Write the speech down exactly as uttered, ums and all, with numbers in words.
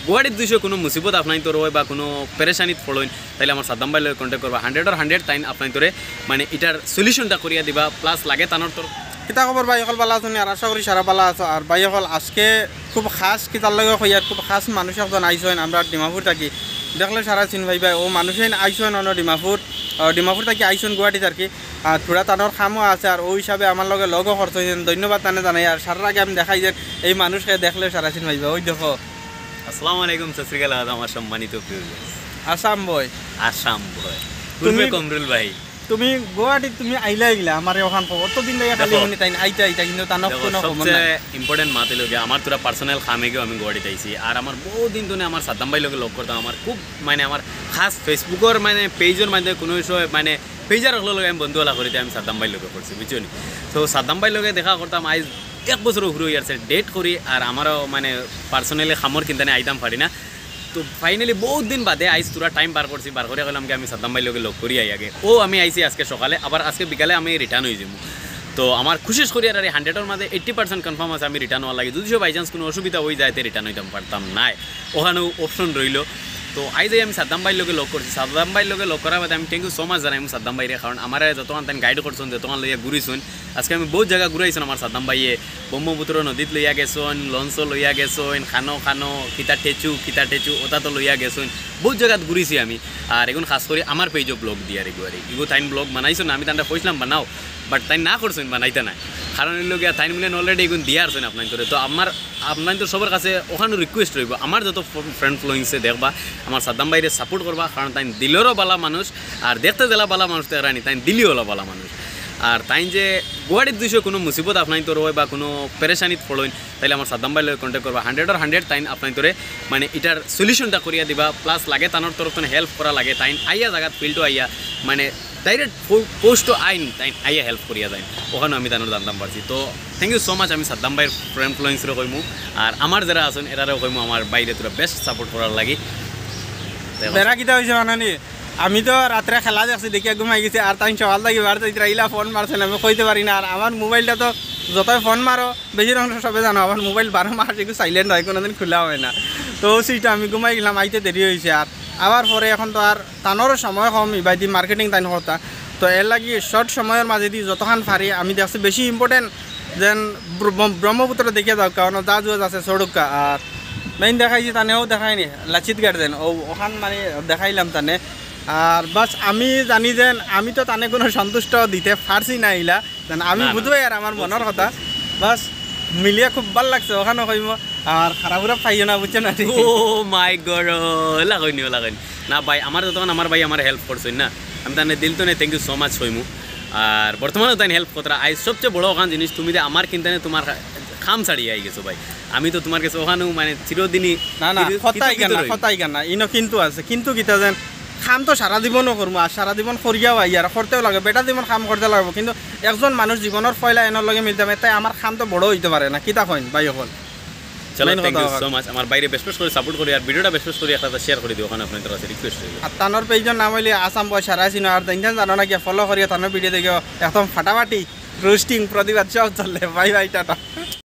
গুয়াহাটিত দুইশো কোনো মুসিবত আপনাইনতর অয় বা কোনো পেরেশানিত পড়ইন, তাইলে আমার সাদ্দাম ভাইর লগে কন্ট্যাক্ট করবা। হান্ড্রেডর হান্ড্রেড তাইন আপনাইনতরে মানে ইটার সলিউশনটা করিয়া দিবা, প্লাস লাগে তানর তরফ। কিতা খবর ভাই অকল, ভালা আছইন? আর আশা করি সারা ভালা আছো। আর ভাই অকল, আজকে খুব খাস, কিতার লগে কইয়ার, খুব খাস মানুষ একজন আইছইন আমরা ডিমাপুর থাকি। দেখলে সারা চিন ভাই ভাই, ও মানুষ আইছইন অনো ডিমাপুর, আহ, ডিমাপুর থাকি আইছইন গুয়াহাটিত আর কি। আর থুড়া তানর কামও আছে, আর ওই হিসাবে আমার লগে লগও করছইন, ধন্যবাদ তানে জানাই। আর সারার আগে আমি দেখাই যে এই মানুষকে দেখলে সারা চিন ভাই ভাই, ওই দেখো। আসসালামু আলাইকুম, সত শ্রী আকাল, আদাব, আমার সম্মানিত প্রিয় viewers। আসাম বয়। আসাম বয়। তুমি উর্ফে কমরুল ভাই। তুমি গুয়াহাটিত তুমি আইলা আইলা, আমারে ওখান কও। অতদিন ধরে খালি দেখো। হুনি তাইন আইতা আইতা, কিন্তু তানর দেখো, কোনো খবর সবচেয়ে নাই। ইম্পর্টেন্ট মাত অইলো গিয়া, আমার থুড়া পার্সোনাল কামে গিয়া আমি গুয়াহাটিত আইছি। আর আমার বহুত দিন ধরে আমার সাদ্দাম ভাইর লগে লগ করতাম, আমার খুব মানে আমার খাস Facebook-র মানে পেজর মাঝে কোনো বিষয় মানে পেজর অকলর লগে আমি বন্ধু অলা করিতে আমি সাদ্দাম ভাইর লগে করছি, বুঝছো নি? তো সাদ্দাম ভাইর লগে দেখা করতাম, আইজ এক বছর উপরে অইয়ারছে ডেট করি, আর আমারও মানে পার্সোনালি কামর কিন্তানে আইতাম পারি না। তো ফাইনালি বহুত দিন বাদে আইজ থুড়া টাইম বার করছি, বার করিয়া কইলাম কি আমি সাদ্দাম ভাইর লগে লগ করি আই আগে। ও আমি আইছি আজকে সকালে, আবার আজকে বিকালে আমি রিটার্ন অই যাইমু। তো আমার কোশিশ করি আর হান্ড্রেডর মাঝে এইট্টি পার্সেন্ট কনফার্ম আছে আমি রিটার্ন অওয়ার লাগি। যদি by chance কোনো অসুবিধা অই যায়, তে রিটার্ন অইতাম পারতাম নায়, ওখানেও অপশন রইলো। তো আইজ আই আমি সাদ্দাম ভাইর লগে লগ করছি। সাদ্দাম ভাইর লগে লগ করার বাদে আমি thank you so much জানাইমু সাদ্দাম ভাইরে, কারণ আমারে যতখান তাইন গাইড করছইন, যতখান লইয়া ঘুরাইছইন। আজকে আমি বহুত জাগা ঘুরাইছইন আমার সাদ্দাম ভাইয়ে। ব্রহ্মপুত্র নদীত লইয়া গেছইন, লঞ্চো লইয়া গেছইন, খানো খানো, কিতা টেচু, কিতা টেচু, ওটা তো লইয়া গেছইন। বহুত জাগাত ঘুরিছি আমি। আর এখন খাস করি আমার পেজও ব্লগ দিয়া রে গুয়ারি। ইগু তাইন ব্লগ বানাইছইন না, আমি তানরে কইছিলাম বানাও, বাট তাইন না করছইন, বানাইতা নায়। কারণ অইলো গিয়া তাইন বুলে already এগুন দিয়া আরছইন আপনাইনতরে। তো আমার, আপনাইনতর সবর কাছে ওখানো রিকোয়েস্ট রইবো, আমার যত ফ-, ফ্রেন্ড ফলোয়িংসে দেখবা, আমার সাদ্দাম ভাইরে সাপোর্ট করবা, কারণ তাইন দিলরও ভালা মানুষ, আর দেখতে যেলা ভালা মানুষ তো এরানি, তাইন দিলিও অলা ভালা মানুষ। আর তাইন যে গুয়াহাটিত দুইশো কোনো মুসিবত আপনাইনতর অয় বা কোনো পেরেশানিত পড়ইন, তাইলে আমার সাদ্দাম ভাইর লগে কন্ট্যাক্ট করবা। হান্ড্রেডর হান্ড্রেড তাইন আপনাইনতরে মানে ইটার সলিউশনটা করিয়া দিবা, প্লাস লাগে তানর তরফ থনে হেল্প করা লাগে, তাইন আইয়া জাগাত ফিল্ডো আইয়া মানে ডাইরেক্ট পো-, পোস্টো আইন, তাইন আইয়া হেল্প করিয়া যাইন। ওখানো আমি তানর জানতাম পারছি। তো thank you so much, আমি সাদ্দাম ভাইর ফ্রেন্ড ফলোয়িংসরে কইমু, আর আমার যেরা আছইন এরারেও কইমু আমার ভাইরে থুড়া বেশ সাপোর্ট করার লাগি। দেখো। বেড়া কিতা অইছে মানে নি? আমি তো রাত্রে খেলা দেখছি, দেখিয়া ঘুমাই গেছি, আর তাইন সকাল থাকি বার থাকি ইলা ফোন মারছইন, আমি কইতে পারি না। আর আমার মোবাইলটা তো যতই ফোন মারো, বেশির অংশ সবে জানো, আমার মোবাইল বারো মাস একটু সাইলেন্ট অয়, কোনোদিন খোলা অয় না। তো অউ সিটা আমি ঘুমাই গেলাম, আইতে দেরি অইছে। আর আবার পরে এখন তো আর তানরও সময় কম, ইবাদি মার্কেটিং তাইন করতা। তো এর লাগি শর্ট সময়র মাঝেদি যতখান পারি আমি দেখছি বেশি ইম্পর্টেন্ট যেন ব্র-, ব্রহ্মপুত্র দেখিয়া যাউক্কা, কারণ জাহাজ উহাজ আছে চড়ুক্কা। আর মেইন দেখাইছি তানেও দেখাইনি, লাচিত গার্ডেন, ও ওখান মানে দেখাইলাম তানে। আর বাস আমি জানি যেন আমি তো তানে কোনো সন্তুষ্ট দিতে পারছি না ইলা, যেন আমি না, না। বুঝবো আর আমার মনর বুঝছি, কথা। বুঝছি। বাস মিলিয়া খুব ভালা লাগছে, ওখানো কইমু। আর খারাপ উরাপ পাইও না, বুঝছো না? ও মাই গড, ওলা কইনি, ওলা কইনি। না ভাই, আমার যতক্ষণ আমার ভাই আমার হেল্প করছইন না, আমি তানে দিল থনে thank you so much কইমু। আর বর্তমানেও তাইন হেল্প কররা, আইজ সবচেয়ে বড় ওখান জিনিস তুমি যে আমার কিন্তানে তোমার কাম ছাড়িয়া আই গেছো ভাই। আমি তো তোমার গেছে ওখানো মানে চিরদিনই না, না, চির-, কথাই কৃতজ্ঞ কেন, রইমু। কথাই কেন, ইনো কিন্তু আছে, কিন্তু কিতা যেন কাম তো সারা জীবনও করমু, আর সারা জীবন করিয়াও আই, আর করতেও লাগে, বেটা জীবন কাম করতে লাগবো, কিন্তু একজন মানুষ জীবনর পয়লা এনর লগে মিলতে হবে, তাই আমার কাম তো বড় অইতে পারে না, কিতা কইন ভাই অকল? চলো, মেইন thank কথা you অইলো। So much। আমার ভাইরে বেশ বেশ করি সাপোর্ট করি, আর ভিডিওটা বেশ বেশ করি একটা শেয়ার করি দিও, ওখানো আপনাইনতর কাছে রিকোয়েস্ট রইলো। আর তানর পেজর নাম অইলো আসাম বয় সারা চিনো, আর দেখইন জানো না গিয়া ফলো করিয়া তানর ভিডিও দেখিও, একদম ফাটাফাটি রোস্টিং প্রতিবাদ সব চলে। Bye bye, tata.